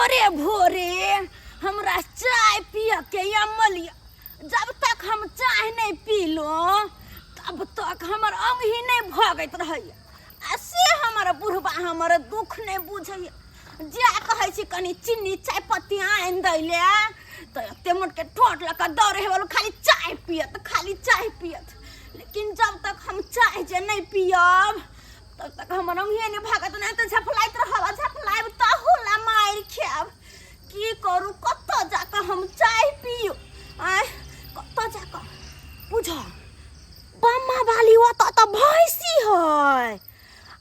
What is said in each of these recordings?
भोरे भोरे हमरा चाय पिय के अमल यऽ। जब तक हम चाय नहि पीलहुँ तब तक हमर अंग ही नहि भगैत रहैए आ से हमर बुढ़बा हमर दुख नहि बुझैए। जे कहै छी कनि चीनी चाय पत्ती आनि दै ले तऽ एते मोटके ठोट लऽ कऽ दौड़े हेबल, खाली चाय पियत, खाली चाय पियत। लेकिन जब तक हम चाय जे नहि पियब तब तक हमर अंगिए नहि भागत, नहि तऽ झपलाइत रहब आ झपलायब तहू ला मारि खायब। की करू, कतऽ जाकऽ हम चाय पियू? आँय, कतऽ जाकऽ? बुझ बम्मा वाली ओतऽ तऽ भैंसी है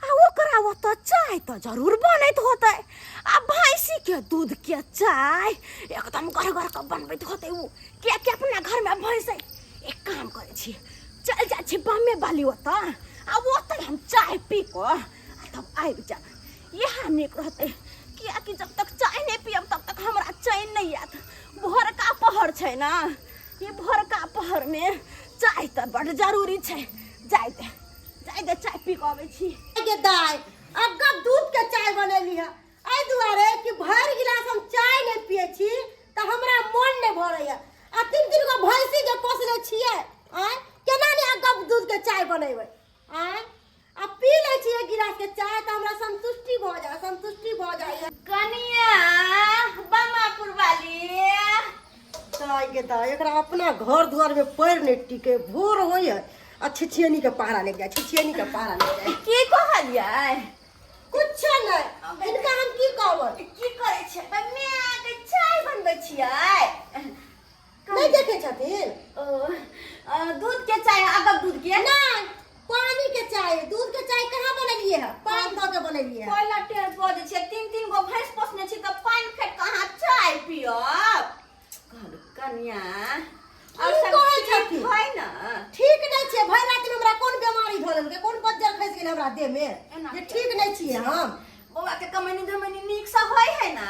आ ओकरा ओतऽ चाय तऽ जरूर बनैत होतै आ भैंसी के दूध के चाय एकदम गढ़ गढ़ के बनबैत होतै ओ, कियाकि अपना घरमे भैंस है। एक काम करै छी, चल जाइ छी बम्मे वाली ओतऽ आ ओतऽ हम चाय पी कऽ आ तब आबि जायब, इएह नीक रहतै। कियाकि जब तक चाय नहि पियब तब तक हमरा चैन नहि आयत। भोरका पहर छै ने, ई भोरका पहरमे चाय तऽ बड्ड जरूरी छै। जाय दे, जाय दे, चाय पी कऽ अबै छी। गे दाय, अगब दूध के चाय बनेली है, एहि दुआरे कि भरि गिलास हम चाय नहि पियै छी तऽ हमरा मन नहि भरैया। आ तीन तीन गो भैंसी जे पोसने छियै, आँय, केना नहि अगब दूध के चाय बनेबै? आँय, आ पी लै छी एक गिलास के चाय तऽ हमरा संतुष्टि भऽ जाय, संतुष्टि भऽ जाइए। कनिया बमापुर वाली दाय गे दाय, एकरा अपना घर दुआर में पैर नहि टिके, भोर होइए आ छिछियनी के पहरा लागि जाइ, छिछियनी के पहरा लागि जाइ। की कहलियै? कुछ नहि, हिनका हम की कहबै? की करै छियै? माय के चाय बनबै छियै। नहि देखे छथिन? ओ दूध के चाय, अगब दूध के? नहीं, पानी के चाय। दूध के चाय कहाँ बनेलिए है? पानी दऽ के बनेलिए है। पहिला टेर बजै छियै, तीन तीन गो भैंस पोसने छी तऽ पानि फेट कऽ अहाँ चाय पियब? कहलु कनिया, और सब कहै छथिन? है ना? ठीक नहीं छियै। भरि राति हमरा कोन बीमारी धऽ लेलकै, कोन बज्जर खसि गेल हमरा देह में एना जे ठीक नहीं छियै हम? बौआ के कमैनी धमैनी नीक से होइ है ना?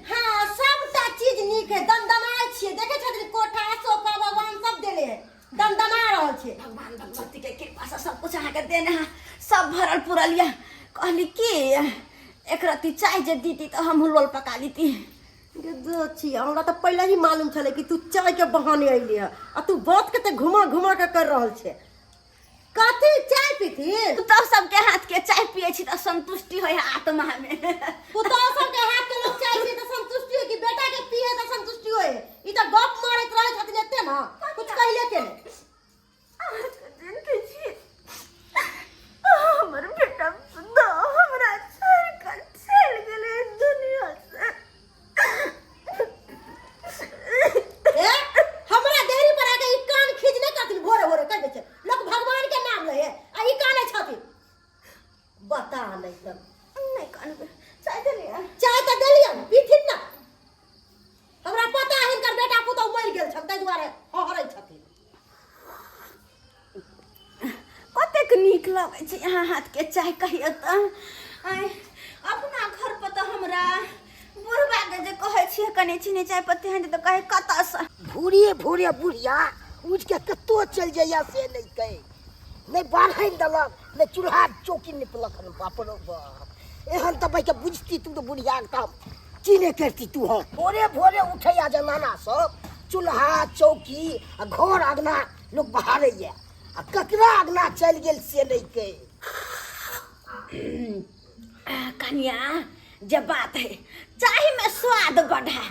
हाँ, सबटा चीज नीक है, दनदनाय छियै। देखे छथिन, कोठा सोफा भगवान सब देले है, दनदना रहल छियै। भगवान भगवती के कृपा से सब कुछ अहाँके देने है, सब भरल पुरल यऽ। कहली कि एक रत्ती चाय जे दीती तऽ हमहूँ लोल पका लीती। गे छी, हमरा तऽ पहिले ही मालूम छलै कि तू चाय के बहाने अयली है आ तू बात के तऽ घुमा घुमा के कर रहल छै। कथी चाय पीथिन? पुतहु सबके हाथ के चाय पियै छी तऽ संतुष्टि होइ है आत्मा में। पुतहु सबके हाथ के लोग चाय पिए तऽ संतुष्टि होइ कि बेटा के पिए तऽ संतुष्टि होइ? ई तऽ गप मारैत रहै छथिन एते ने, कुछ कहले के नहि। अहाँके जनते छी, हमर बेटा सुधा हमरा छोड़ि कऽ चलि गेलै दुनिया से। ए, हमरा देहरी पर आके ई कान खींच नहि करथिन। भोरे भोरे कहि दै छै लोक भगवान के नाम लै है आ ई कानै छथिन। बता नहि सब। नहि कानबै, चाय देलियै? चाय तऽ देलियै, पीथिन ना। हमरा पता है हिनकर बेटा पुतहु मरि गेल छनि, ताहि दुआरे हहरै छथिन। कतेक नीक लगै छै अहाँ हाथके चाय, कहियौ तऽ। आँय, अपना घर पर तऽ हमरा बुढ़बाके जे कहै छियै कनि चीनी चाय पत्ती आनि दे तऽ कहै कतऽसँ? भोरे भोरे बुढ़िया उठि के कतौ चलि जाइया से नहि कहि, नहि बाढ़नि देलक, नहि चूल्हा चौकी निपलक हन। बाप रौ बाप, एहन तऽ बैके बुझती तू तऽ बुढ़िया के तऽ हम की नहि करती तू। हम भोरे भोरे उठैया जनाना सब, चूल्हा चौकी आ घर अगना लोक बहारैया आ ककरा अगना चलि गेल से नहि कहि। कनिया, जे बात है, चाय में स्वाद बड है,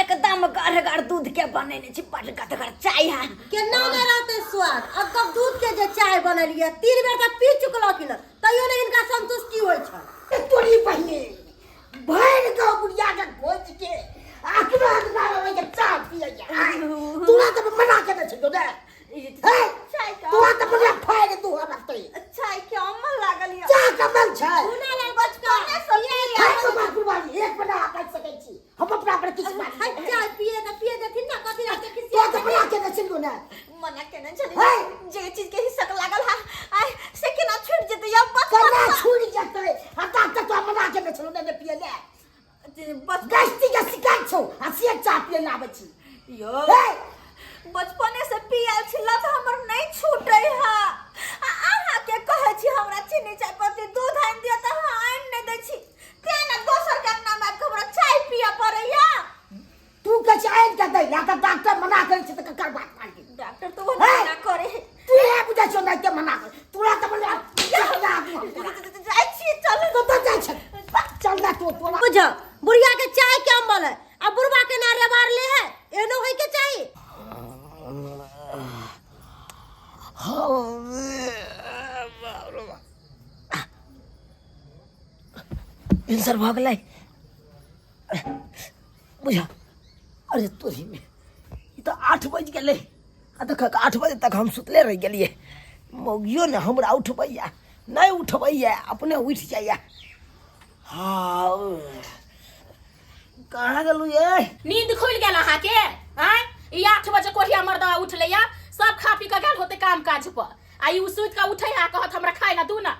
एकदम गढ़ दूध के बनेने छी, बड गदगर चाय है। केना नहि रहतै स्वाद? अब दूध के जे चाय बनेलियै, 3 बेर तऽ पी चुकलखिन, तैयो नहि हिनका संतुष्टि होइ छनि। तोरी बहिने, भरि गाँव बुढ़िया के खोज के अकरा अकरा रहै के चाय पियैया। तोरा तऽ मना केने छलियौ ने? हे, चाय के तोरा तऽ मना फाड़ि दू हमरा तै। चाय के अमल लागल यऽ। चाह कमल छै। हुना लाल बचपने से पियै खाइ के बात कुर्बानी एक बना कर सकै छी हम अपना पर किछु बात है। चाय पिए तऽ पिए देथिन ना, कथी रहतै? तोरा तऽ मना केने छलियौ ने? मना केने छली। हे! जे चीज के हिस्सक लागल है आय से केना छूट जेतै? या केना बचपन छूट जेतै? आ ता तक तोरा मना केने छलौ ने पियै ले? बचपन गस्ती के शिकायत छौ आ से चाह पियै ले आबै छी। यो, हे! बचपने से पियल छी, लत हमर नहीं छूटे है। आ अहाँ के कहै छी हमरा चीनी चाय पत्ती दूध आनि दिअ तऽ अहाँ आनि नहि दै छी, तें ने दोसर के अंगना मे आबि कऽ हमरा चाय पियऽ पड़ैया। के दै ला तऽ डॉक्टर मना करै छै तऽ ककर बात मानबी? डॉक्टर तो वो हे! मना करे है। तू इएह बुझै छौ नहि के मना कर तोरा तऽ बोले जाइ छी, चलू। कतऽ जाइ छै? चल ना तू तोरा। बुझ, बुढ़िया के चाय के अम्बल है आ बुढ़वा के ना रेबार ले है, एनो होय के चाही। भिनसर भऽ गेलै बुझा। अरे तोरीमे ई तऽ 8 बजि गेलै आ देखक 8 बजे तक हम सुतले रहि गेलियै। मौगियो ने हमरा उठबैया नहि उठबैया, अपने उठि जाइया। हाँ, कहाँ गेलहुँ ये? नींद खुलि गेल अहाँके? आँय, ई 8 बजे कोढ़िया मर्दवा उठलैया, सब खा पी कऽ गेल होते काम काज पर, आ ई सुति कऽ उठै आ कहत हमरा खाय ला दू ना।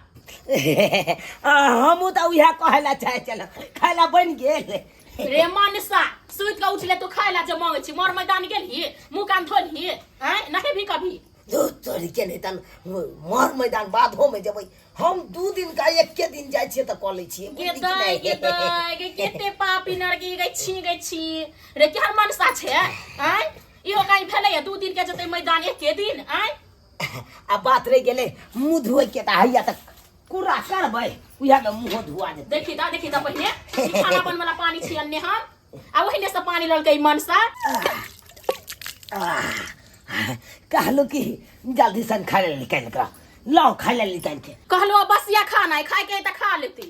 हमहूँ तऽ उएह कहै लए चाहै छलहुँ, खाय लए बनि गेल? रे मनसा, सुति कऽ उठले तू खाय ला जे मांगै छी, मर मैदान गेलही, मुँह कान धोलही? आँय, नहेबही कभी? धुर तोरी के, नहि तन मर मैदान बाधोमे जेबै हम। 2 दिन का एके दिन जाइ छियै तऽ कऽ लै छियै। गे दाइ, गे दाइ, गे केते पापी नरगी गे छी, गे छी रे, केहन मनसा छै? आँय, इहो कहीं भेलैया 2 दिन के जेतै मैदान एके दिन? आँय। आ बात रहि गेलै मुँह धोइके, तऽ हैया तऽ कुरा करबै, उएहमे मुँहो धुआ जेतै। देखी दा, देखी दा, पहिने ई खाना बनबै वाला पानी छी अन्ने हम, आ ओहिने से पानी ललकै मनसा। कहलहुँ कि जल्दी सन खाय लए निकालि कऽ लाओ, खाय लए निकालि के। कहलहुँ बसिया खाना है, खाय के है तऽ खा लेती।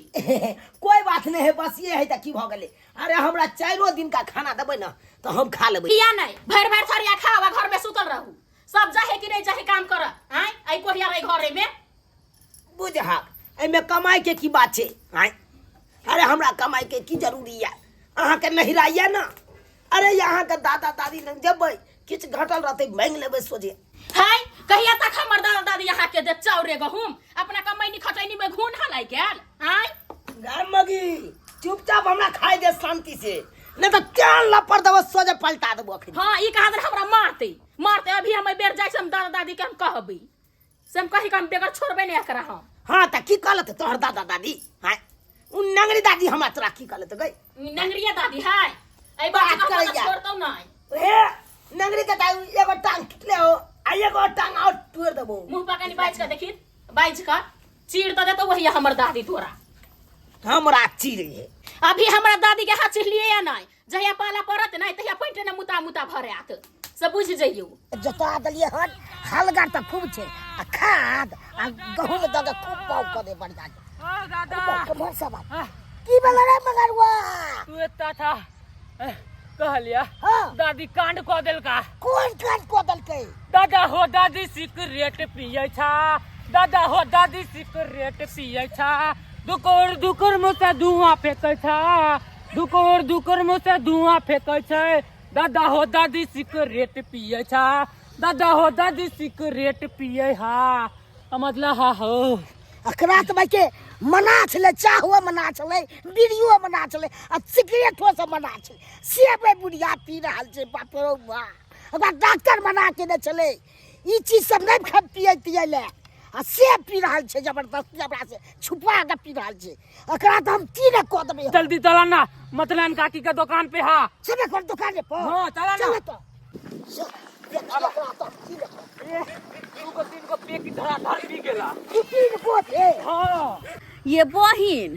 कोई बात नहीं है, बसिए है तऽ की भऽ गेलै? अरे हमरा 4 दिन का खाना देबै ने तऽ हम खा लेबै। किया नहीं भरि भरि थरिया खाओ आ घर में सुतल रहू। सब जाहे कि नहीं जाहे काम कर? आँय, आई कोहिया रही घरे में। बुझहक, एहिमे कमाइ के की बात छै? आँय, अरे हमरा कमाइ के की जरूरी यऽ? अहाँके नहिरा यऽ ने? अरे अहाँके दादा दादी लग जेबै, किछु घटल रहतै मांगि लेबै सोझे। हाय, कहिया तक हमर दादा दादी अहाँ के देत चाउरे गहूम? अपना कमैनी खटैनी में घून हलाई गेल। आँय मगी, चुपचाप हमरा खाइ दे शांति से, नहीं तऽ केहन लपड़ देबो सोझे पलटा देबो अखन। हाँ, ई कहा हमरा मारते मारते। अभी हम एहि बेर जाइ छी, हम दादा दादी के हम कहबै से हम कही के हम बेगर छोड़बै नहीं एकरा हम। हाँ, तऽ की कहलत तोहर दादा दादी? हाँ, उ नंगरी दादी हमरा तोरा की कहलत गई? नंगरिया दादी है, एहि बात बात करैया। छोड़तौ नहीं। हे नंगरी के दादी, एगो टांग टूटले हो आ एगो टांग और तोड़ देबो। मुंह पर कनी बाजि कऽ देखी, बाजि कऽ चीर दऽ देतौ वही हमर दादी तोरा। हमरा चीरे है? अभी हमरा दादी के हाथ चिरलिए या नहीं, जहिया पाला पड़त नहीं तहिया पैंटे ने मुता मुता भरे आत से बुझ जइयौ। जोता देलियै हन, हलगर तऽ खूब छै आ खाद आ गहूँम दऽ के खूब पाव कऽ दे बढ़िया से। ओ दादा। कमर सब की भेलै रे मगरुआ? तू एता था कहलिया। हाँ। दादी कांड कऽ देलका। कोन कांड कऽ देलकै? दादा हो दादी सिगरेट पियै छा, दादा हो दादी सिगरेट पियै छा, दुकोर दुकोर मुँह से धुआं फेंकै छा, दुकोर दुकोर मुँह से धुआं फेंकै छै, दादा हो दादी सिगरेट पियै छा, दादा हो दादी सिगरेट पियै हा, समझला हा हो। एकरा तऽ भाई के मना छलै, चाहो मना छलै, बीड़ियो मना छलै आ सिगरेटो सब मना छलै, से बे बुढ़िया पी रहल छै। बाप रौ बा, ओकरा डॉक्टर मना केने छलै ई चीज सब नहि खा पियै तियै लए, आ से पी रहल छै जबरदस्ती, हमरा से छुपा के पी रहल छै। एकरा तऽ हम की ने कऽ देबै। जल्दी चला ना, मतलन काकी के दुकान पे हा। चले कर दुकान पर। हाँ, चला ना। चले तो चल, देख, एकरा तऽ हम की ने कऽ 2 गो 3 गो पेक धरा धर पी गेला। 2-3 गो थे। हाँ। ये बहिन,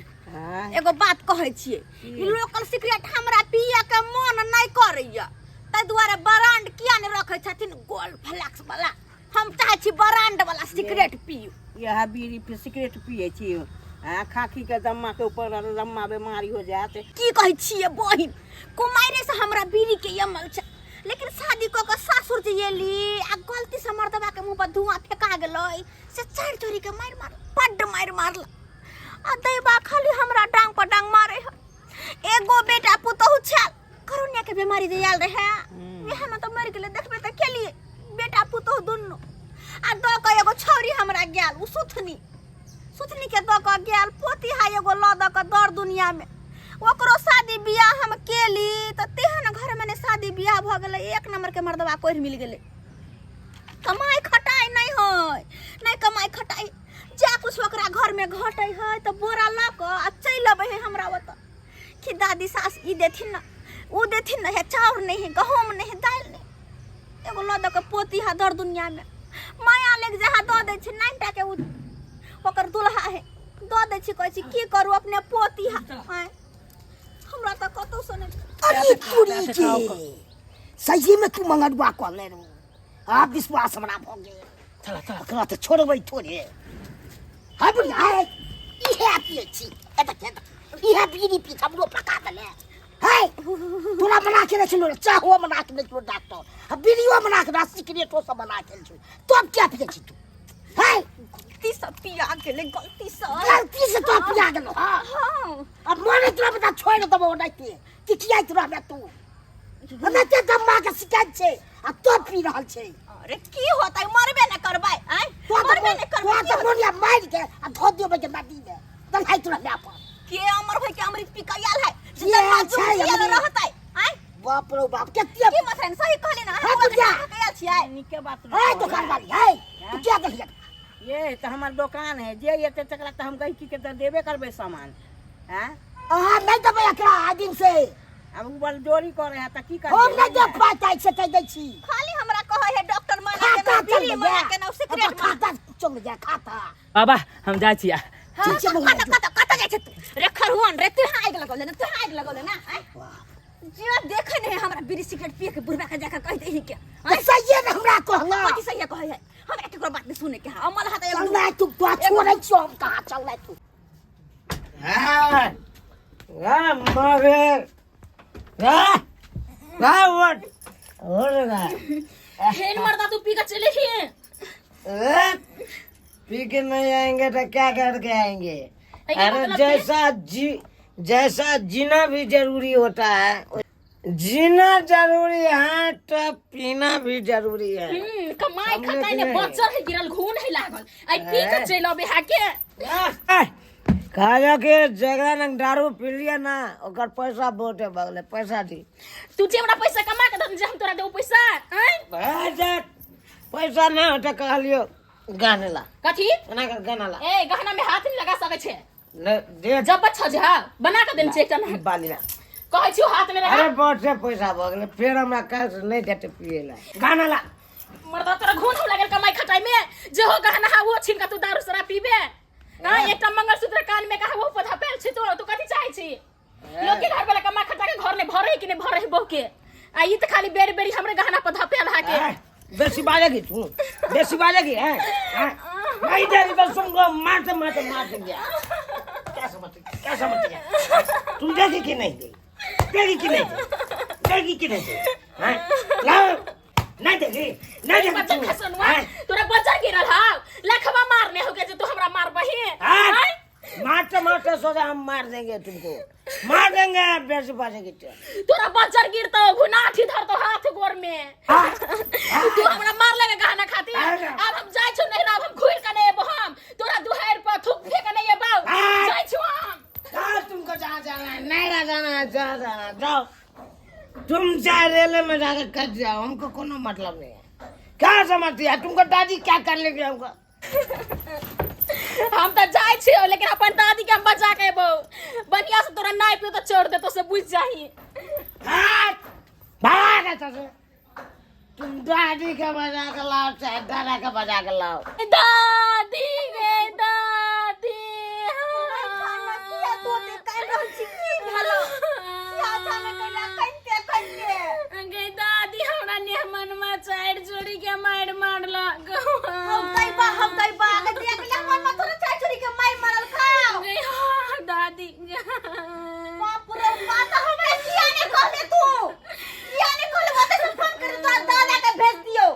एगो बात कहै छियै, ई लोकल सिगरेट हमरा पिए के मन नहि करैया, ताहि दुआरे ब्रांड किया नहि रखै छथिन गोल्ड फ्लेक्स वाला? हम चाहै छी ब्रांड वाला सिगरेट पियू। इएह बीड़ी सिगरेट पियै छी आ खाकी के दम्मा के ऊपर लम्बा बीमारी हो जायत। की कहै छियै बहिन, कुमारे से हमरा बीड़ी के अमल छै, लेकिन शादी कऽ के सासुर जे एली आ गलती से मर्दबा के मुंह पर धुआं फेका गेलै, से 4 चोरी के मारि मार, बड्ड मारि मारल, आ दैबा खाली हमरा डांग पर डांग मारे है। एगो बेटा पुतहु छल, कोरोना के बीमारी जे आयल रहे वएह में तो मरि गेलै, देखबे तऽ केलिए बेटा पुतहु दुनू, आ दऽ कऽ एगो छौरी हमरा गेल, ओ सुथनी, सुथनी के दऽ कऽ गेल, पोती है एगो लऽ दऽ कऽ दर दुनिया में, ओकरो शादी बियाह हम केली तऽ तेहन घर में ने शादी बियाह भऽ गेलै, एक नंबर के मर्दबा कोढ़ि मिल गेलै। कमाइ खटाइ नहि है, नहि कमाइ खटाइ, जा कुछ ओकरा घर में घटै है तऽ बोरा लऽ कऽ आ चलि अबै है हमरा ओतऽ कि दादी सास ई देथिन ना, ओ देथिन नहीं है चाउर नहीं है गहूम नहीं है दालि नहीं एगो लऽ दऽ के पोती है दर दुनिया में माया लग जा दऽ दै छै नाइन टा के उ ओकर दुल्हा है दऽ दै छै कहै छै की करू अपने पोती है आँय हमरा तऽ कतौ से नहि अरे तोरी के सही में तू मंगरुआ कहले रो आब विश्वास हमरा भऽ गेल चला चला एकरा तऽ छोड़बै थोड़े है बुढ़िया है इहे पियै छी एतऽ के इहे बीड़ी पी हमरो पका देले है तोरा बना के नहि छलो चाहो बना के नहि छलो डॉक्टर आ बीड़ियो बना के सिगरेटो सब बना के छलो तब क्या पियै छी तू है गलती से पिया गेलै गलती से गलती से तो पिया गेलो हाँ हाँ अब मरे तोरा बता छोड़ देबो ओनाहिते किकियाइत रहबे तू ओनाहिते दम्मा के शिकायत छै आ तो पी रहल छै अरे की होतै मरबे न करबै आँय तो मरबे न करबै तो की तऽ होतै? मोनिया मारि के आ धो दियो के नदी में दलहाइत रहबे अपन के अमर होय के अमृत पी के आयल है के आयल छै अमृत? रहतै आँय बाप रो बाप केते की मथन सही कहली ना हाँ, बुढ़िया। के आयल छियै नीके बात है दुकान वाली है तू क्या दलिया ये तऽ हमर दोकान है जे एतै तकरा तऽ हम गहिकी के तऽ देबे करबै सामान आँय अहाँ नहि देबै एकरा आइ दिन से आब उ बलजोरी करे है तऽ की करबै हम नहि देब पाइ ताइ से कहि दै छी खाली हमरा कहै है डॉक्टर मना के खाता ना चल बीड़ी जा मना के ना सिगरेट मना खाता चल जा खाता बाबा हम जाइ छियै हाँ, ठीक छै बौआ, कत कत कत जाइ छै तू रे खरुआन रे तू आगि लगौले ना तू आगि लगौले ना आँय? जे देखे नहीं हमरा बीड़ी सिगरेट पिए के बुढ़बा के जाके कह देही के तऽ सहिए ने हमरा कहला कथी सही कहै है हमरा केकरो बात नहीं सुने के है अमल हाथ एगो चल ना तू तो छोड़ै छियौ हम कहाँ चल ना तू हाँ हाँ मगर हाँ हाँ उठ उठ ना हेन मर्दा तू पी के चले ही ए, पी के नहीं आएंगे तो क्या करके आएंगे अरे अरे मतलब जैसा जी जैसा जीना भी जरूरी होता है जीना जरूरी है तो पीना भी जरूरी है कमाई समझे खटाई कि ने नहीं? बच्चर है गिरल घून है लागल आई पी के चलि अबे हा के कहलो कि जगह नंग दारू पी लिया ना ओकर पैसा बहुत है बगले पैसा दी तू जे हमरा पैसा कमा के दे जे हम तोरा देबो पैसा आँय पैसा पैसा नहीं होता कहलियो गाने ला कथी एना कर गाना ला ए गहना में हाथ नहीं लगा सके छे ले दे जब बच्चा जे हा बना के देने छे एकटा ई बाली ला कहै छियो हाथ में लगा अरे बहुत से पैसा भऽ गेलै फेर हमरा कैश नहीं देते पिए ला गाना ला मर्दा तोरा घून हो लागल कमाई खटाई में जे हो गहना हा वो छीन के तू दारू शराब पीबे ना एकटा मंगलसूत्र कान में कहा वो पौधा पेल छी तो तू कथी चाहे छी लोग के घर वाला कमा खटा के घर ने भरे कि नहीं भरे बहु के आ ई त खाली बेरी बेरी हमरे गहना पर धपेल हा के ए, बेसी बाजेगी तू बेसी बाजेगी है हाँ? नहीं दे रही बस तुमको मारते मारते मार देंगे क्या समझती क्या समझती है तुम देगी कि नहीं देगी देगी कि नहीं देगी देगी कि नहीं देगी हाँ? लाओ नहीं देगी नहीं देगी बच्चा तू खसनुआ हाँ? तोरा बच्चा गिरल हा लखवा मारने हो के जे तू हमरा मारबही हाँ? आँय? मारते मारते सोचा हम मार देंगे तुमको मार देंगे बेसी बाजेगी तो तोरा बच्चा गिरतो घुनाठी धरतो हाथ गोर में हाँ? तू हमरा मार लगे गहना खातिर हाँ। अब हम जाइ छु नहीं अब हम घुर के नहीं एबो हम तोरा दुहार पर थूक फेंक नहीं एबो हाँ। जाइ छु हम जाओ तुमको जहाँ जाना है नहीं जाना है जहाँ जाना है जाओ तुम चाहे रेलवे में जाकर कट जाओ हमको कोनो मतलब नहीं है क्या समझती है तुमको दादी क्या कर लेगी हमको हम त जाइ छियो लेकिन अपन दादी के हम बचा के एबो बढ़िया से तोरा नहीं पियो तो छोड़ देतो से बुझ जाही भाग भाग ऐसा से तुम दादी के बजा के लाओ चाहे दादा के बजा के लाओ दादी गे दादी किया तोते कानि रहल छी की भेलो किया अचानक कैला कानिते कानिते गे दादी हमरा नेहमनमा चारि जोड़ी के मारि मारलक हम दैबा हम दैबा के देख ले हमर में थोड़ा चाय चोरी के मार मारल खाओ गे हाँ, दादी बाप रे बाप त हमरा किया ने कहले तू किया ने कहले ओते से फोन कर तो दादा के भेज दियो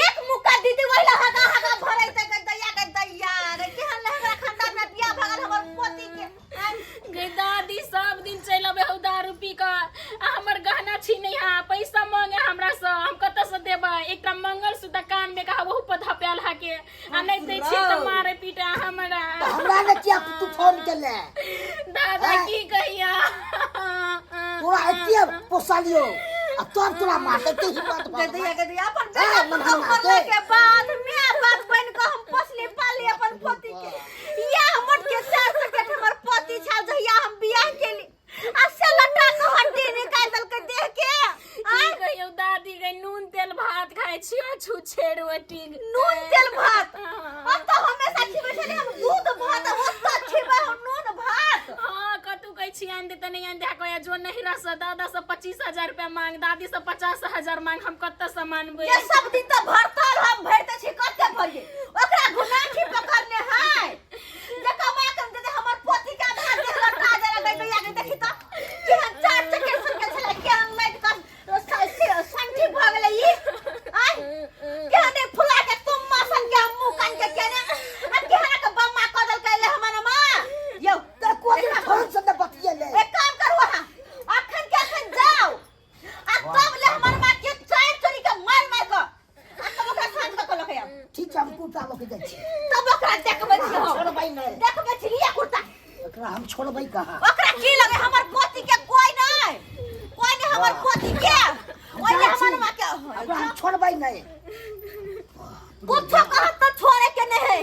एक मुक्का दीदी वही हगा हगा भरै त के दैया के दैया रे केहन ले हमरा खानदान में बियाह भगल हमर पोती के आँय? गे दादी सब दिन चलि अबै हौ दारू पी कऽ आ हमर गहना छीनै हा पैसा मांगे हमरा से हम कतऽ से देबै एकटा मंगलसूत्र कान में कहा ओहू पर धपायल हा के आ नहि दै छी तऽ मारे पीटे हमरा हमरा ने किया तू फोन केले दादा की कहिया तोरा एते पोसलियो आ तब तोरा मारते के हिम्मत भऽ दे दैया के दैया अपन ए, बेटा मनहना, पुतहु मरला दे। के बाद my बाप बन के हम पोसली पाली अपन पोती के या हमर के चार सकेट हमर पोती छल जहिया हम बियाह केली आ से लटा के हड्डी निकाल देलकै। भात खाइ छियो छुछे रोटी। नून तेल भात हम तो हमेशा खिबै छलियै हम दूध भात, ओतऽ खिबै हम नून भात। हाँ, कतू कहै छी आनि दे तऽ नहि आनि दे, कहै जो नहीं रह दादा से 25,000 रुपया मांग, दादी से 50,000 मांग, हम कतऽ से मानबै? ये सब दिन तऽ भरतल हम भरिते छी, कते भरियै? ओकरा घुनाठी पकड़ने है जे कमा के दे दे। हमर पोती के आधा देह लटा देला गई गैया के। देखी तऽ केहन चार चक्कर सनके छलै, केहन लाइट कऽ संठी भऽ गेलै ई। आय केहन नहीं फुला के तुम सन के हम मुंह कान के केने आ केहन के बम्मा कऽ देलकै ले हमर माँ यौ। तऽ को दिन फोन से ने बतियेले। एक काम करू अहाँ, अखन के अखन जाओ आ तब ले हमर माँ के चारि चोरी के मार मार कऽ आ तब ओकरा साँझ कऽ लऽ के आउ। ठीक छै, हम कुर्ता लऽ के जाइ छी। तब ओकरा देखबै छी हम। छोड़बै नहि। देखबै छी, लिअ कुर्ता। एकरा हम छोड़बै कहाँ? ओकरा की लगे हमर पोती के कोई नहीं, कोई नहीं हमर पोती के, ओइ ले हमर माँ के। एकरा हम छोड़बै नहि। कुछो कहत तो छोड़े के नहीं है।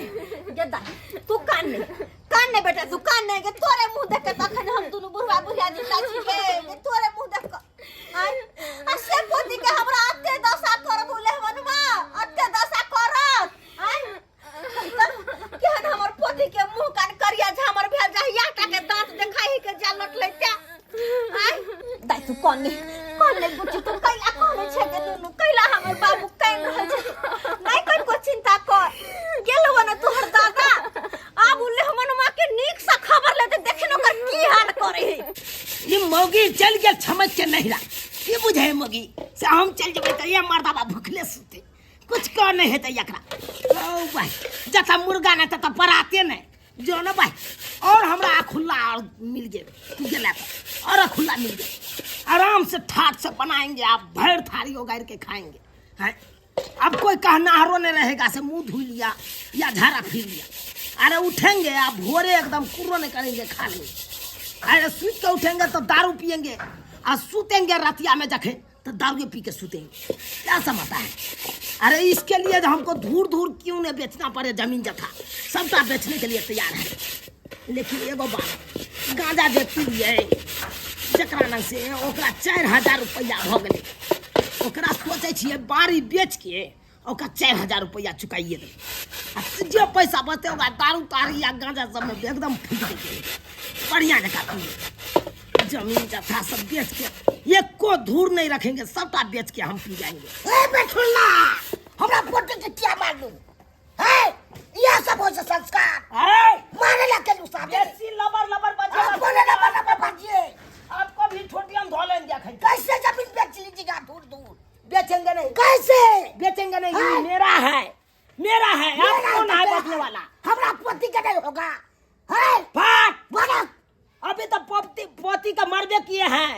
गेदा तू कान नहीं, कान नहीं बेटा, तू कान नहीं के तोरे मुंह देख के तखन हम दुनू बुढ़वा बुढ़िया जिंदा छी के के तोरे मुंह देख के आय आ से पोती के हमरा अते दशा करत उले हनुमा, अते दशा करत। आय केहन हमर पोती के मुंह कान करिया झामर भेल जाहिया टा के दांत देखाई के जा लटलै ते। आय दाइ तू कोन नहीं, कोन नहीं बुच्ची, तू कैला कोन छै के दुनू कैला हमर बाबू कान रहल छै? नहीं कर को चिंता कर, गेलो न तोहर दादा। आब उले हमर माँ के नीक से खबर लेते, देखे न ओकर की हाल करे है। ई मौगी चल गेल छमक के नहिरा। की बुझे मौगी से हम चल जेबै तऽ ये मर्दाबा भुखले सुते, कुछ कह नहीं हेतै एकरा। ओ भाई, जतऽ मुर्गा नहि ततऽ पराते नहि जो न भाई। और हमरा खुला और मिल गेल, तू गेला तऽ और खुला मिल गेल, आराम से ठाट से बनाएंगे, आप भर थारी उगाड़ के खाएंगे हैं। अब कोई कहनाहरो नहीं रहेगा से मुंह धुल लिया या झाड़ा फिर लिया। अरे उठेंगे आप भोरे एकदम कुर्रो नहीं करेंगे, खा लेंगे। अरे सूत के उठेंगे तो दारू पियेंगे और सूतेंगे रतिया में जखे तो दारू पी के सूतेंगे। क्या समझता है? अरे इसके लिए हमको धूर धूर क्यों नहीं बेचना पड़े जमीन जथा, सबटा बेचने के लिए तैयार है। लेकिन एगो बात, गांजा जे पीलिए जकरा नंग से ओकरा 4000 रुपया भऽ गेलै, ओकरा सोचै छियै बाड़ी बेच के ओकरा 4000 रुपया चुकाइए देबै आ जे पैसा बचतै ओकरा दारू तारी या गांजा सबमे एकदम फूकि देबै, बढ़िया जकाँ पीबै। जमीन जथा सब बेच के एको धूर नहीं रखेंगे, सबटा बेच के हम पी जाएंगे। ए बेठुल्ला, हमरा पोते के किया मारलू है? इएह सब होइ छै संस्कार। ए मारे ला केलू साबे। बेसी लबर लबर बजे आप बोले लबर लबर बजिए। आपको भी छोटी हम धो लेंगे अखन। कैसे जमीन बेच लीजिएगा दूर दूर? बेचेंगे नहीं। कैसे बेचेंगे नहीं? हाँ। मेरा है, मेरा है। आप मेरा कौन है है। बेचने वाला? हमरा पोती के नहीं होगा है। फाट बोलो। अभी तो पोती पोती का मरबे किए हैं,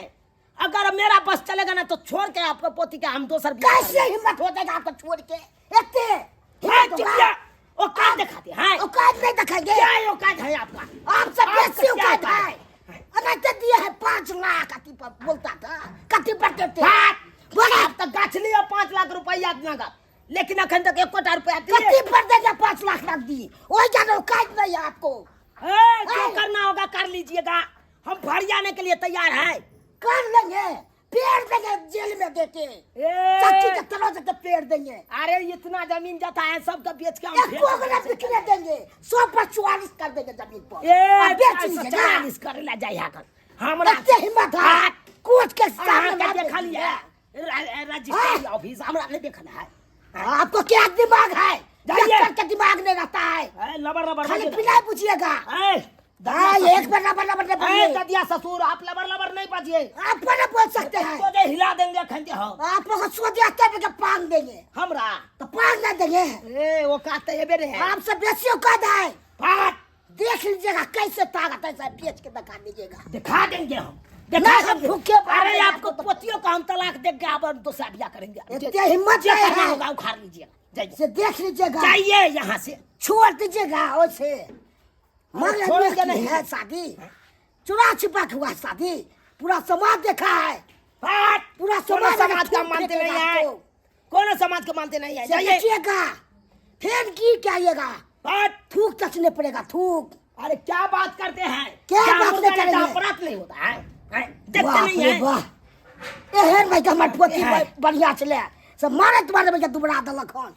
अगर मेरा बस चलेगा ना तो छोड़ के आपको पोती का हम दोसर बियाह कैसे करेंगे। हिम्मत हो जाएगा आपको छोड़ के? इतने है, हिम्मत चुप होगा? जा। औकात दिखाते हैं। औकात नहीं दिखाएंगे। क्या है औकात है आपका? आपसे आपका बेसी क्या औकात औकात है। है? अरे तो दिए है 5 लाख, अति पर बोलता था कति पर देते। फाट। बोला। आप तो गाछ लिया 5 लाख रुपया नगद, लेकिन अखन तक एकोटा रुपया दिए। कति पर देंगे 5 लाख रख दी, वही जानो औकात नहीं है आपको। ए, जो करना होगा कर लीजिएगा, हम फरियाने के लिए तैयार हैं। कर लेंगे, पेड़ देंगे जेल में देके। ए। चाची के तरह से पेड़ देंगे। अरे इतना जमीन जाता है सबका बेच के हम एको फेंक गोला बिकने देंगे, 100 पर 44 कर देंगे जमीन पर। ए, और बेच चार सौ लीजिएगा। चवालीस करे ला जाए यहाँ कर। हमरा इतने हिम्मत है। हाँ। कोर्ट के सामने अहाँ के मार देखल देंगे। है रजिस्ट्री ऑफिस, हमरा नहीं देखल है। आपको क्या दिमाग है? जाइए। डॉक्टर का दिमाग नहीं रहता है। ए, लबर लबर खाली बजिए। पिलाई पूछिएगा। ए, हाँ, एक बार लबर लबर नहीं ए, बोलिए। ददिया ससुर, आप लबर लबर नहीं बजिए। आप ना बोल सकते हैं। तो दे हिला देंगे खंजे हो। आप लोग सो जाते हैं तो पांग देंगे। हमरा तो पांग ना देंगे। ए, वो कहते हैं, ये बेरे है। आपसे बेसी औकात है। फाट। देख लीजिएगा कैसे ताकत है, साहब, बेच के दिखा दीजिएगा। दिखा देंगे हम। नहीं, दिखा हम देंगे। भूखे मर अरे रहे हैं, आपको आपको तो- पोतियों का हम तलाक देंगे, अब हम दूसरा ब्याह करेंगे। इतने हिम्मत जो नहीं करना है। होगा उखाड़ लीजिएगा। जाइए। से देख लीजिएगा। जाइए यहाँ से। छोड़ दीजिएगा उसे। मगर छोड़ के नहीं नहीं। है शादी, चुरा छिपा के हुआ है शादी, पूरा समाज देखा है। फाट। पूरा कोनो समाज समाज का थूक मानते नहीं फेंकेगा है, आपको। कोनो समाज के मानते नहीं है। से जाइए। देखिएगा, फिर की क्या आइएगा? फाट। थूक तचने पड़ेगा, थूक। अरे क्या बात करते हैं? क्या क्या बात मुर्गा नहीं नहीं करेंगे? अपराध नहीं होता है, हैं? देखते वाह नहीं रे है। वाह। एहन भाई के हमर पोती है। बढ़िया छलै से मारैत मारैत भैया दुबरा देलक हन।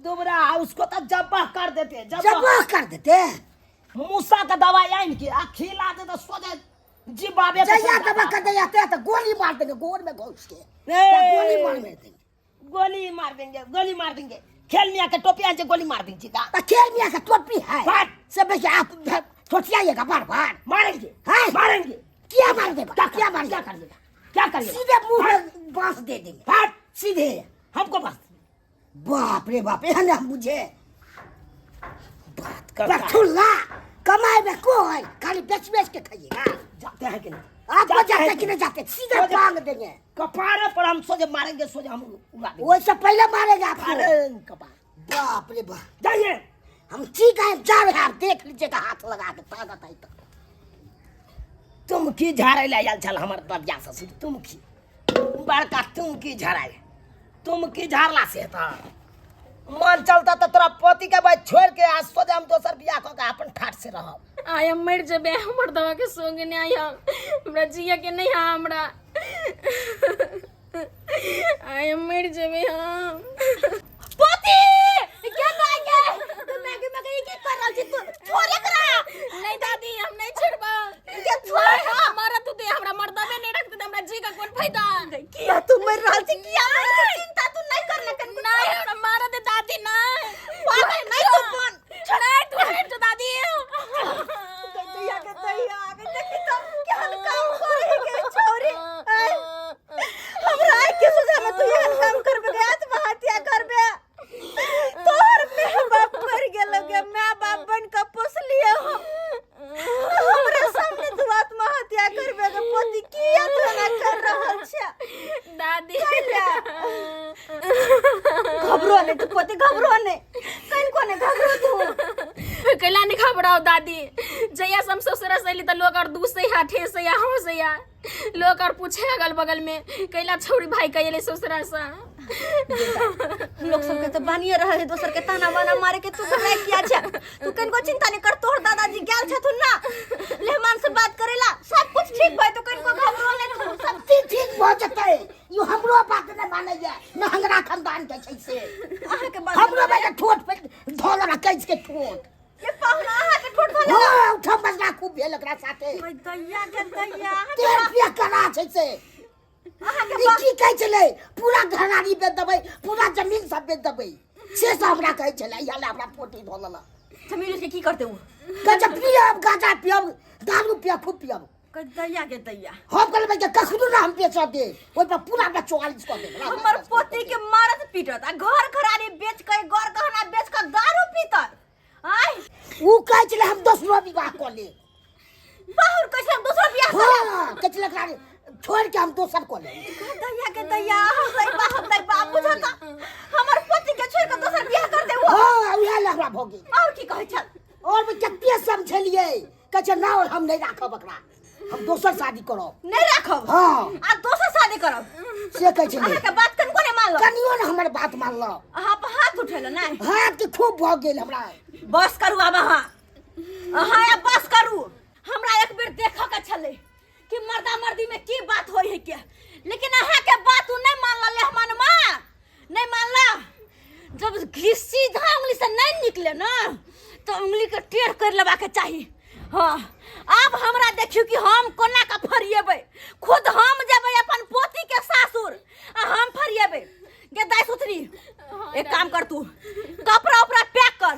दुबरा उसको तो जब्बा कर देते, जब्बा जब्बा कर देते। मूसा का दवाई आन के आ खिला दे तो सोझे जीवाबे के जैया सोझा दवा कर दे जाते तो गोली मार देंगे गोर में घुस के। ए! तो गोली मार देंगे। गोली मार देंगे, गोली मार देंगे। खेल मियाँ के टोपी आन से गोली मार देंगे का। तो खेल मियाँ का टोपी है। बात। से भैया आप सोचिएगा बार बार। मारेंगे। हैं? मारेंगे। क्या मार देगा? क्या क्या मार क्या देगा? कर देगा? क्या करिएगा? सीधे मुंह में बांस दे देंगे। बात। सीधे हमको बांस। बाप रे बाप, एहन हम बुझे। बात करता है। बथुल्ला कमाए में कोई खाली बेच बेच के खाइएगा। जाते हैं कि नहीं? आपको जाते जाते हैं कि नहीं जाते? सीधे सोझे टांग देंगे। कपार पर हम सोझे मारेंगे, सोझे हम उड़ा देंगे। वैसे पहले मारेंगे आपको। अरे, कपार। बाप रे बाप। जाइए। हम ठीक है, जा रहे हैं, आप देख लीजिएगा हाथ लगा के ताकत है तो। तुम की झाड़े ले आयल छल हमर ददिया ससुर, तुम की बड़का तुम की झाड़ाए, तुम की झाड़ला से त मन चलता त तोरा पति के भाई छोड़ के आज सोझे हम दोसर बियाह क के अपन ठाठ से रहब। आय हम मर जेबे, हमर दवा के संग नहीं आय, हमरा जिया के नहीं हा हमरा। आय हम मर जेबे हम। पोती के दाई गे मैगी मैगी की कर रहल छी तू? छोड़ एकरा। नहीं दादी, हम नहीं छोड़बा। के छोड़। मारा तू दे, हमरा मर्दबे नहीं रखते त हमरा जी का कोन फायदा? किया तू मर रहल छी? किया मर रहल छी? चिंता तू नहीं कर लेकिन। नहीं, हमरा मारा दे दादी, नहीं। पागल नहीं तू बन। नहीं, तू हट जा दादी। दैया के दैया, आगे देखी तो केहन काम करे के छोरी। आय, हमरा आइ के सोझा में तू एहन काम करबे गे, आत्महत्या करबे? तोहर my बाप मर गेल गे, my बाप बन के पोसलिए हम, हमरा सामने तू आत्महत्या करबे गे पोती? किया तू एना कर रहल छे? दादी घबरो नहीं तू पोती, घबरो नहीं, कनको नहीं घबरो तू। कैला नहीं घबराओ दादी, जहिया से हम ससुरा से अयली त लोग और दूसरे या ठेस या हंस या लोग और पूछे अगल बगल में कैला छौरी भाई के अयले ससुरा से। लोग सबके तो बानिए रहे है दोसर के ताना बाना मारे के। तू घबराए किया छे? तू कनको चिंता नहीं कर, तोहर दादाजी गेल छथुन ना लेहमान से बात करेला, सब कुछ ठीक भाई, तू कनको घबरो नहीं तू सब ठीक ठीक भऽ जेतै। यो हमरो बात नहि मानैया न, हमरा खानदान के छै से। अहाँ के बात हमरो बेटा ठोट पे धोल रखै के ठोट। ये पाहुना अहाँ के ठोट धोल? हाँ, उठम बजना खूब भेल एकरा साथे। ओय दैया के दैया, अहाँ के तेल पिया करा छै से। अहाँ के ई की कहै छलै? पूरा घरारी बेच देबै, पूरा जमीन सब बेच देबै, से सब हमरा कहै छलै। इएह लए हमरा पोटी धऽ लेलक। जमीन के की करते उ? कहै छै पियब, गाँजा पियब, दारू पियब, खूब पियब। कह दैया के दैया, हम कहलियै जे कखनो ना हम बेचऽ देब, ओहि पर पूरा हमरा 44 कऽ देब। हमर पोती के मारत पीटत आ घर घरारी बेच के, घर गहना बेच के दारू पीतत? आय उ कहै छलै हम दोसरो विवाह कऽ लेब। बाहुर कैसे हम दोसरो बियाह करब? हाँ, कहै छलै एकरा छोड़ि के हम दोसर कऽ लेब। दैया के दैया, हम दै बाप, हम दै बाप, बुझत हमर पोती के छोड़ के दोसर बियाह कर देबो? हाँ, उएह लए हमरा भऽ गेल। और की कहै छल? और भी कते समझेलियै, कहै छै ना हम नहि राखब एकरा, हम दोसर शादी करब। नहीं राखब? हाँ। आ दोसर शादी करब से कहै छलै। अहाँ के बात कनको नहीं मानलक? कनियो ने हमर बात मानलक। अहाँ पर हाथ उठेलो नहीं? हाथ के खूब भऽ गेल हमरा। बस करू आब अहाँ, अहाँ आब बस करू। हमरा एक बेर देखऽ के छलै कि मर्दा मर्दी में की बात होई है के, लेकिन अहाँ के बात उ नहीं मानल, लेहमान माँ नहीं मानला। जब घी सीधा उंगली से नहीं निकले ना तो उंगली के टेढ़ कर लेबा के चाही। हाँ, आब हमरा देखियो कि हम कोना के फरिएबै। खुद हम जेबै अपन पोती के सासुर आ हम फरिएबै। गे दाइ सुथनी, एक काम कर, तू कपड़ा उपड़ा पैक कर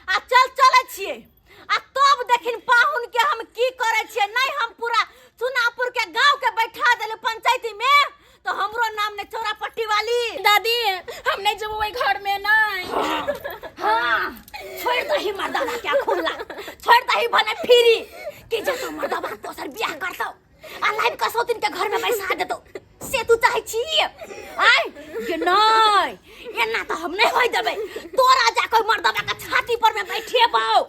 आ चल, चलै छियै आ तब देखिन पाहुन के हम की करै छियै। नहीं हम पूरा चुनापुर के गांव के बैठा देले पंचायती में तो हमरो नाम ने चौरा पट्टी वाली। दादी, हम नहीं जब वही घर में नहीं। हाँ, छोड़ दही मर्दाना क्या खुला, छोड़ दही भने फिरी कि जे तू मर्दाबा दोसर बियाह करतौ आ लाइब के सौतिन के घर में बैसा देतौ, से तू चाहै छी? आय ये नहीं, एना तो हम नहीं होय देबै। तोरा जाके मर्दाबा के छाती पर में बैठेबौ,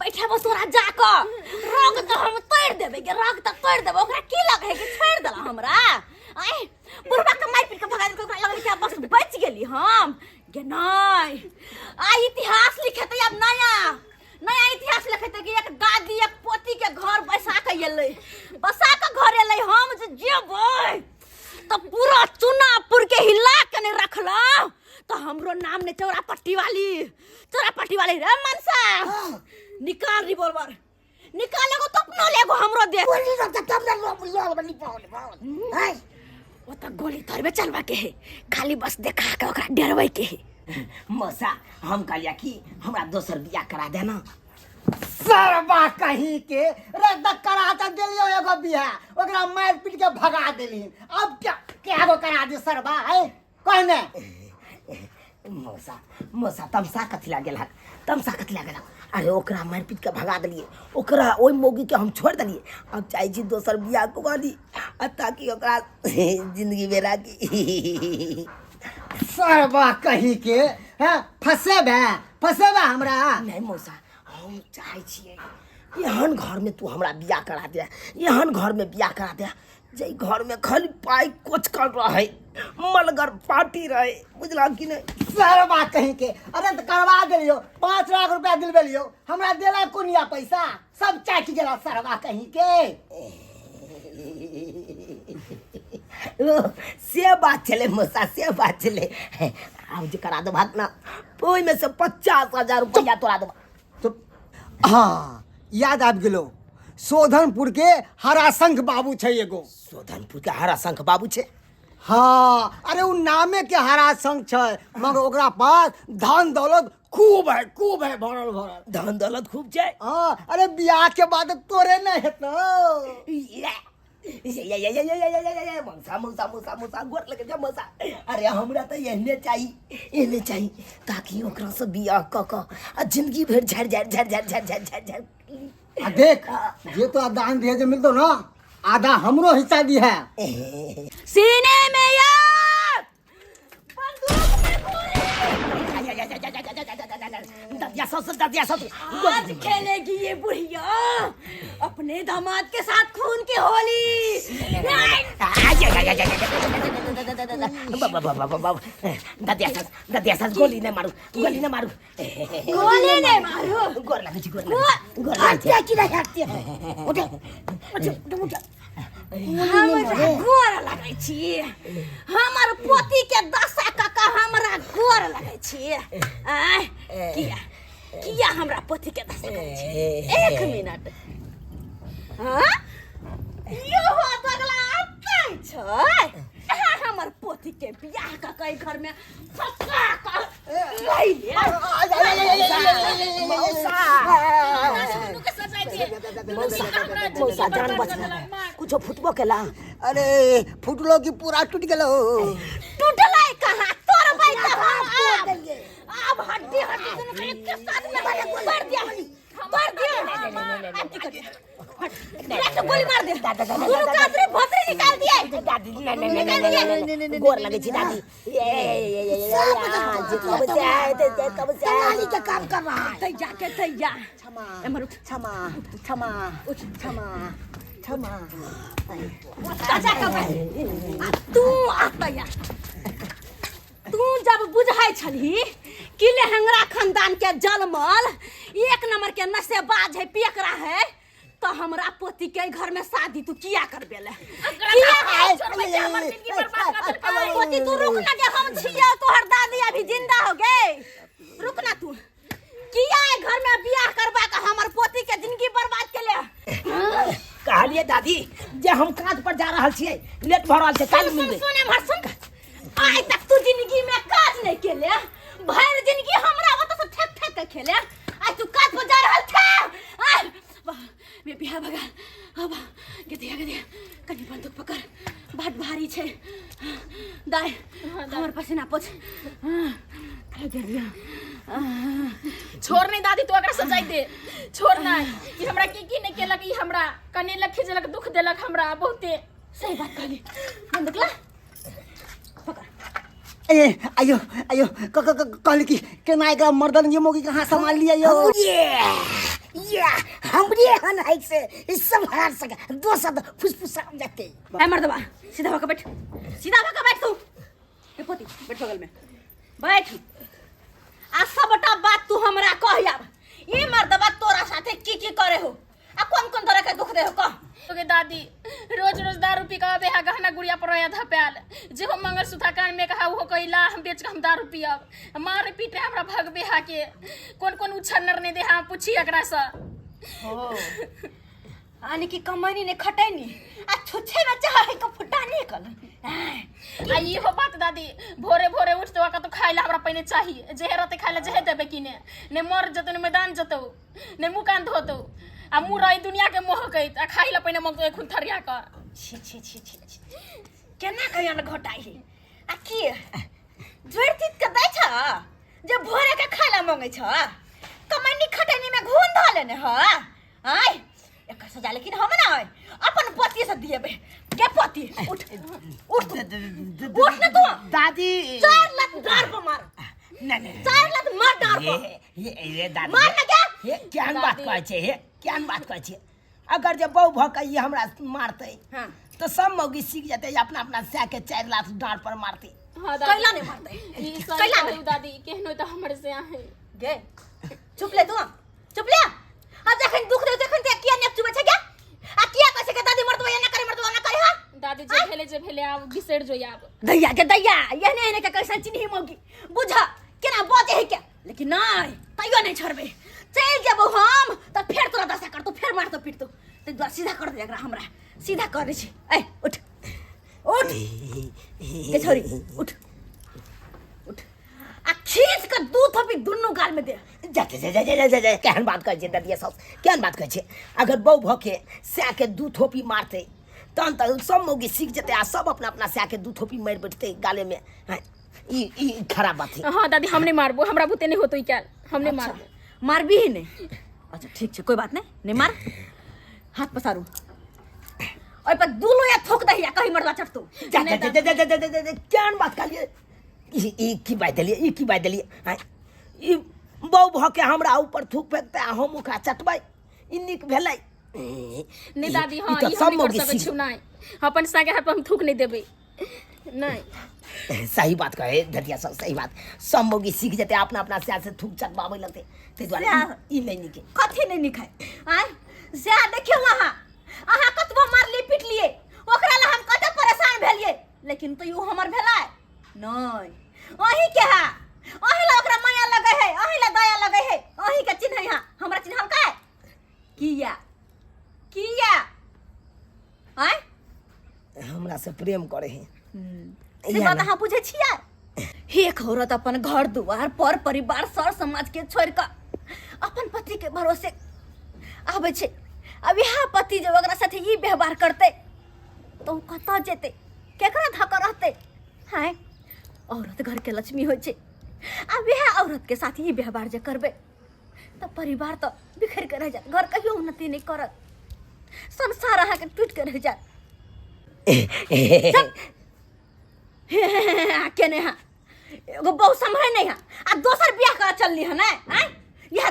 बैठेबौ तोरा जाके, रंग तो हम तोड़ देबै गे, रंग तो तोड़ देबै। ओकरा की लगै है कि छोड़ देला हमरा? आय बुढ़बा के मारि पीट के भगा देलकै, ओकरा लगलै कि आब बस बचि गेली हम। गे नहीं, आ इतिहास लिखेतै आब, नया नया इतिहास लिखेतै कि एक दादी एक पोती के घर बैसा के एलै, बसा के घर एलै। हम जे जेबै तऽ पूरा चुनापुर के हिला के नहीं रखलो तो हमरो नाम ने चौरा पट्टी वाली, चौरा पट्टी वाली रे मनसा। निकाल रिवॉल्वर, निकाल एगो तो अपनो लेगो हमरो दे। गोली रख तब ना लो लो बनी पावल पावल हैं। ओ त गोली थोड़बे चलबा के है, खाली बस देखा के ओकरा डरबै के है। मौसा हम कहलिया कि हमरा दोसर बियाह करा देना। सरबा कहीं के रद्द करा त देलियो एगो बियाह, ओकरा मार पीट के भगा देली। अब क्या क्या गो करा दे सरबा है कहने। मौसा मौसा तमसा कथी लागल हक, तमसा कथी लागल हक? अरे ओकरा मार पीट के भगा देलिए, ओकरा ओहि मौगी के हम छोड़ देलिए। अब चाहै छी दोसर बियाह कऽ ली आ ताकि ओकरा जिंदगी में राखी। सरबा कहीं के हैं फसेबे फसेबे हमरा। नहीं मौसा हम चाहै छियै एहन घर में तू हमरा बियाह करा दे, एहन घर में बियाह करा दे जाहि घर में खाली पाइ कोचकल रहे, मलगर पार्टी रहे, बुझला कि नहीं? सरबा कहीं के अरे तो करवा देलियो, 5 लाख रुपया दिलबेलियो, हमरा देला कोनिया पैसा सब चाटि गेला सरबा कहीं के। ओ, से बात छलै मौसा, से बात छलै। आब जे करा देबहक ना ओहिमे से 50,000 रुपया तोरा देबह। चुप। हाँ याद आबि गेलो, शोधनपुर के हराशंख बाबू छै एगो। शोधनपुर के हराशंख बाबू छै? हाँ अरे उ नामे के हराशंख छै, मगर ओकरा पास धन दौलत खूब है, खूब है, भरल भरल धन दौलत खूब छै। हाँ अरे बियाह के बाद तोरे नहीं हेतौ। ये मौसा मौसा मौसा मौसा गोर लगे छै मौसा। अरे हमरा तऽ एहने चाही, एहने चाही ताकि ओकरा से बियाह कऽ कऽ आ जिंदगी भरि झाड़ि झाड़ि झाड़ि झाड़ि झाड़ि झाड़ि झाड़ि झाड़ि। आ देख जे तो दान दिए जे मिलतो ना आधा हमरो हिस्सा दी है। सीने में यार बंदूक में गोली। ददिया ससुर, ददिया ससुर। आज खेलेगी ये बुढ़िया अपने दामाद के साथ खून की होली। ददिया सस, ददिया सस, गोली नहीं मारू, गोली नहीं मारू, गोली नहीं मारू। गोर लगे छी, गोर लगे, गोर लगे छी। की नहीं हटते हैं, उठे उठे उठे उठे। हमरा गोर लगै छी, हमर पोती के दशा कका हमरा गोर लगै छी। आय किया किया हमरा पोती के दशा करै छी? एक मिनट। हाँ यो हो दगला अतै छै। अहाँ हमर पोती के बियाह कऽ के घर में फंसा कऽ लइ ले। मौसा मौसा जान बचला, कुछो फुटबो केला? अरे फुटलो की पूरा टूट गेलो। टूटलै कहाँ तोर बाई त हम आब आब हड्डी हड्डी दुनू के एक साथ में मार दिया, मार दिया। आब की करिए? हट, तो गोली मार दे, दुनू कातरी भोतरी निकाल दिए। दादी नहीं नहीं नहीं नहीं नहीं गोर लगे छी दादी। ये ये ये ये कब से आए थे, कब से आए? दलाली का काम कर रहा है। तैया के तैया। क्षमा एम्हर उठ, क्षमा क्षमा क्षमा क्षमा। चाचा के बैठ। आ तू आ तैया, तू जब बुझै छलही कि लेहंगरा खानदान के जलमल एक नंबर के नशेबाज है, पियकरा है, तो हमरा पोती के घर में शादी तू किया करबे ले? किया पोती? तू रुक ना के हम छिया तोहर दादी अभी जिंदा हो गए। रुक ना तू, किया ए घर में बियाह करबा के हमर पोती के जिंदगी बर्बाद के ले? कहलिए दादी जे हम काज पर जा रहल छियै, लेट भऽ रहल छै, काल्हि सुन मिलबै। सुन एम्हर सुन, आइ तक तू जिंदगी में काज नहीं केले, भरि जिंदगी हमरा ओतऽ से ठेक ठेक के खेले, आइ तू काज पर जा रहल छे। आइ वाह, मे बियाह भगा अब गदिया गदिया कनी बंदूक पकड़, बाट भारी छै। दाइ हमर पसीना पोछ। गदिया छोड़ नहीं दादी, तू एकरा सजाई दे, छोड़ नहीं। ई हमरा की की नहीं केलक, ई हमरा कनेलक खिजलक दुख देलक हमरा बहुते। सही बात कहली, बंदूक ला पकड़। ए आयो आयो क क क- कहली कि केना एकरा मर्दन ये मोगी कहाँ संभाल लिया यो? ये ये हमरे हन है से इस सब हार सके दोसर फुसफुसा जाते। ए मर्दबा सीधा होकर बैठ, सीधा होकर बैठ तू। ए पोती बैठ बगल में बैठ। आ सबटा बात तू हमरा कह आब, ई मर्दबा तोरा साथे की की करे हो आ कौन कौन तरह के दुख दे हो कह। ओके दादी रोज रोज दारू पी के आबे है गहना गुड़िया पर रहे धपायल जेहो मंगलसूत्र कान में कहा ओहो कहिला हम बेच के हम दारू पियब मारे पीटे हमरा भगबे हा के कोन कोन उछन्नर नहीं दे हा पूछी एकरा से। यानी कि कमैनी ने खटैनी आ छुच्छे में चाहे के फुटा निकल। आ इहो बात दादी भोरे भोरे उठ तो तो खाइला हमरा पहिने चाहिए जेहे रहते खाइला जेहे देबे किने ने मर जतो ने मैदान जतो ने मुँह कान धोतो आ मुँह रही दुनिया के महकैत आ खाइला पहिने मगतो एखुन थरिया क। छी छी छी छी छी केना कहिया ने घोटाइ है आ की जोड़ तीत के दै छ जे भोरे के खाइला मंगै छ कमैनी खटैनी में घून धऽ लेने ह। आय एकर सजा लेकिन हम ना अपन पति से दिएबे के पति उठ उठ तू उठ ना तू दादी चार लात डार पर मार नहीं नहीं चार लात मार डार पर ये ये दादी मार ना क्या ये केहन बात कहै छै हे केहन बात कहै छै अगर जे बहु भऽ के ई हमरा मारतै हाँ। तऽ सब मौगी सीख जेतै अपना अपना सए के 4 लाख डाँड़ पर मारतै। हाँ दादी। कैला नहीं मारतै ई सही कैला कहू नहीं दादी केहनो तऽ हमर से आहे गे चुप ले तू चुप ले आ जखन दुख दे तखन ते किया नेक चुबै छै गे आ किया कहै छै के दादी मरतबा एना करे मरतबा ओना करे। हां दादी जे भेले जे भेले आब बिसरि जो आब दैया के दैया एहने एहने के कैसन चिन्ही मौगी बुझ केना बजे है के लेकिन नहीं तैयो नहीं छोड़बे चलि जेबो हम त फेर तोरा दशा करतो फेर मारतो पीटतो तै दुआरे सीधा कर दे एकरा हमरा सीधा कर दै छी। ए उठ उठ के छोरी उठ उठ आ खींच के दू थपी दुनू गाल में दे। जा जा जा जा जा जा केहन बात कहै छै ददिया साउस केहन बात कहै छै अगर बहु भऽ के सए के दू थोपी मारतै तहन तऽ सब मौगी सीख जेतै आ सब अपना अपना सए के दू थोपी मारि बैठतै गाले में। हाँ, ई ई खराब बात है। हाँ दादी हम नहीं मारबो हमरा बुते नहीं होतो ई कैल हम नहीं मारबो। मारबी ही नहीं। अच्छा ठीक छै कोई बात नहीं नहीं मार हाथ पसारू ओइ पर दू लोया थोक दहिया कहीं मरला चटतो। जा जा जा जा जा जा जा जा केहन बात कहलियै ई ई की बात देलियै ई की बात देलियै। हाँ, ई बहु भऽ के हमरा ऊपर थूक फेकतै आ हम ओकरा चटबै ई नीक भेलै। नहीं दादी हाँ ई हम नहीं कर सकै छी नहीं अपन सागे हाथ पर हम थूक नहीं देबै नहीं। सही बात कहे धतिया सब सही बात सब मौगी सीख जेतै अपना अपना सए से थूक चटबाबै लगतै ताहि दुआरे ई नहि नीक है। कथी नहीं नीक है आय सएह देखियौ अहाँ अहाँ कतबो मारलियै पिटलियै ओकरा ला हम कते परेशान भेलियै लेकिन तैयो हमर भेलै नहीं अहीं के है अहीं ला ओकरा माया लगे है अहीं ला दया लगे है अहीं के चिन्है है हमरा चिन्हलकै किया किया आय हमरा से प्रेम करे है से बात अहाँ बुझै छियै। एक औरत अपन घर दुआर पर परिवार सर समाज के छोड़ कऽ अपन पति के भरोसे आबै छै अब इएह पति जब ओकरा साथे ई व्यवहार करतै तऽ ओ कतऽ जेतै केकरा धऽ कऽ रहतै। हाय औरत घर के लक्ष्मी होइ छै आब इएह औरत के साथ ई व्यवहार जे करबै तऽ परिवार तऽ बिखरि के रहि जायत घर कहियो उन्नति नहि करत संसार अहाँके टूटि के रहि जायत। केने हाँ एगो बहु सम्हरे नहीं है आ दोसर बियाह कर चलली है ने आय यह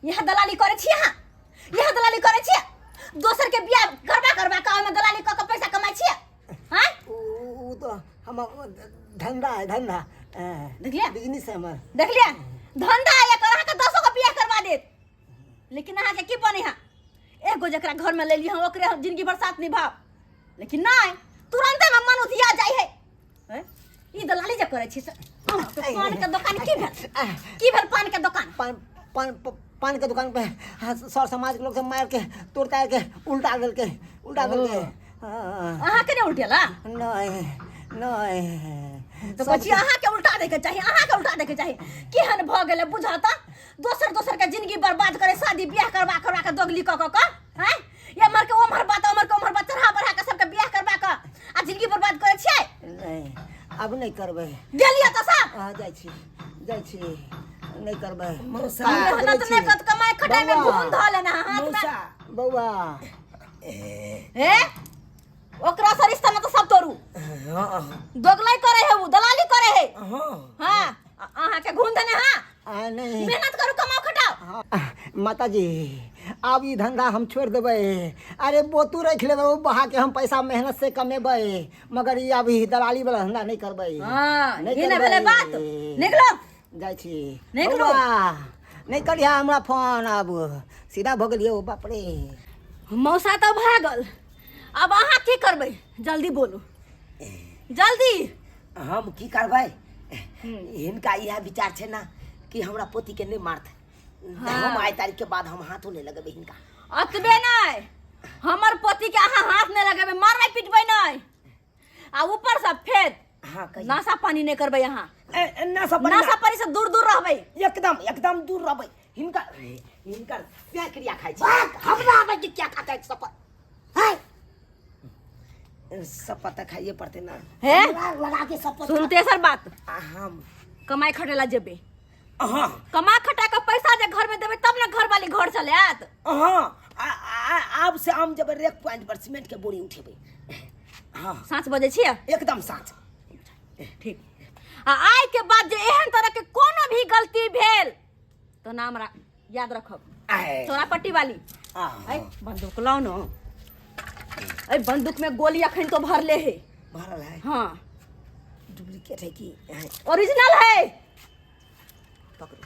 यह दलाली करे छी अहाँ यह दलाली करे छी दोसर के बियाह करबा करबा के ओहिमे दलाली कऽ के पैसा कमाइ छी आय। उ तो हम धंधा है धंधा देखलियै? बिजनेस है हमर। देखलियै धंधा है एकर अहाँके दसो के बियाह करबा देत लेकिन अहाँके की बने है एगो जकरा घर में लेली हम ओकरे जिंदगी भर साथ निभाव लेकिन नहीं तुरंते में मन उधिया जाइ है। हैं? ई दलाली जे करै छी से अहाँके पान के दोकान की भेल की भेल पान के दोकान? पान पान पान के दुकान पे सर समाज के लोग सब मार के तोड़ ताड़ के उल्टा देलके उल्टा देलके। अहाँके नहि उल्टेला? नहीं नहीं तऽ कहै छी अहाँके उल्टा दैके चाही अहाँके उल्टा दैके चाही। केहन भऽ गेलै बुझऽ तऽ दोसर दोसर के जिंदगी बर्बाद करे शादी बियाह करबा करबा के दोगली कऽ कऽ कऽ हैं एम्हर के ओम्हर बात ओम्हर के ओम्हर बात चढ़ा बढ़ा के सबके बियाह करबा कऽ आ जिंदगी बर्बाद करै छियै। नहीं अब नहीं करबै। गेलियै तऽ सब? हाँ जाइ छी जाइ छी नहीं करबै। मौसा। मेहनत नहि करत कमाइ खटाइ में बौआ। घूम धऽ लेना हाथ में। मौसा। बौआ। हे ओकरा से रिश्ता न तऽ सब तोड़ू। हाँ दोगलाई करे है उ दलाली करे है। हाँ हाँ अहाँके घूम देने हाँ आ नहीं मेहनत करू कमाओ खटाओ। माता जी अब ई धंधा हम छोड़ देबै। अरे बोतू रख लेबै ओ बहा के हम पैसा मेहनत से कमेबै मगर ई अभी दलाली वाला धंधा नहीं करबै। हाँ नहीं ई न भेलै करबै। बात निकलो जाइ छी निकलो। बौआ, नहीं करिहा हमरा फोन अब सीधा भऽ गेलियै ओ बाप रे। मौसा तऽ भए गेल, आब अहाँ की करबै? जल्दी बोलू, जल्दी। हम की करबै? हिनका इएह विचार छै ने कि हमरा पोती के नहि मारतै। हम आइ तारीख के बाद हम हाथो नहि लगेबै हिनका। अतबे नहि, हमर पोती के अहाँ हाथ नहि लगेबै, मारबै पिटबै नहि, आ ऊपर से फेर हाँ, कहियौ। नाशा पानी नहि करबै अहाँ। ए, ए, नाशा पानी नाशा पानी से दूर दूर रहबै। एकदम एकदम दूर रहबै। हिनकर हिनकर क्या क्रिया खाइ छै? बात हमरा आबै के क्या खाता है शपथ है? शपथ तऽ खाइए पड़तै ना। हे हमरा लगा के शपथ। सुन, तेसर बात। आ हम कमाई खटेला जेबै। हाँ। कमा खटा के पैसा जे घर में देबै तब ने घर वाली घर चले आयत। हाँ, आब से हम जब रेक पॉइंट पर सीमेंट के बोरी उठेबै। हाँ। साँच बजै छियै? एकदम साँच। ठीक। आ आइ के बाद जे एहन तरह के कोनो भी गलती भेल तो नाम याद रखब आए। चोरा पट्टी वाली। आ, ऐ बंदूक लाओ न, ऐ बंदूक में गोली अखन तो भरले है। भरल है? हाँ। डुप्लीकेट है कि है? ओरिजिनल है, पकड़ो।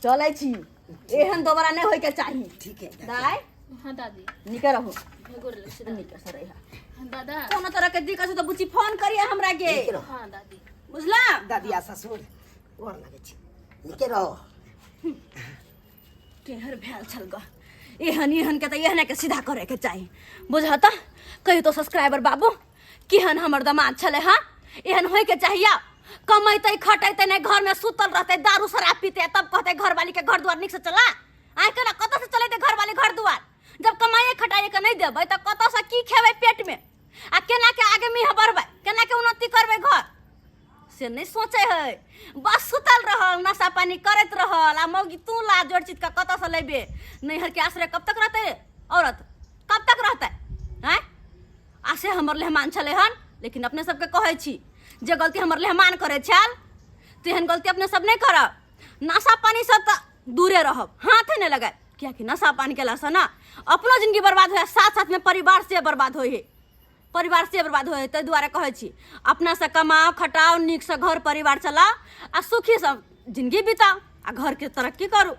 चलै छी, एहन दोबारा नहीं होय के चाही। ठीक है। दाई। हाँ दादी। निके रहू। गोर लगै छी दादी। निके से रहिहा। दादा। कोनो तरह के दिक्कत हो तो बुच्ची फोन करिए हमरा के। नीके रहो। हाँ दादी। बुझला? दादी आ ससुर गोर लगै छी, नीके रहो। केहर भेल छल ग, एहन एहन के तऽ एहने के सीधा करे के चाही, बुझह तऽ। कहियो तो सब्सक्राइबर बाबू, केहन हमर दमाद छलै? हाँ, एहन होय के चाहिए। कमैतै खटैतै नहि, घर में सुतल रहतै, दारू शराब पीते, तब कहतै घरवाली के घर दुआर नीक से चला। आइ केना कतऽ से चलेतै घरवाली घर दुआर? जब कमाइए खटाइए के नहि देबै तऽ कतऽ से की खेबै पेट में, आ केना के आगे मुँह बढ़बै, केना के उन्नति करबै घर, से नहि सोचै है। बस सुतल रहल, नशा पानी करैत रहल, आ मौगी तू ला जोड़ चित के कतऽ से लेबे? नैहर के आश्रय कब तक रहतै रे औरत, कब तक रहतै? आँय, आ से हमर लेहमान छलै हन, लेकिन अपने सबके कहै छी जे गलती हमर लेहमान करै छल तेहन गलती अपने सब नहि करब। नशा पानी सब तऽ दूरे रहब, हाथे नहि लगायब, कियाकि नशा पानी केलासँ ने अपनो जिंदगी बर्बाद होइ, साथ साथमे परिवार से बर्बाद होइ है, परिवार से बर्बाद होइ है। ताहि दुआरे कहै छी अपनासँ कमाओ खटाओ, नीकसँ घर परिवार चलाओ आ सुखीसँ जिंदगी बिताओ आ घरके तरक्की करू।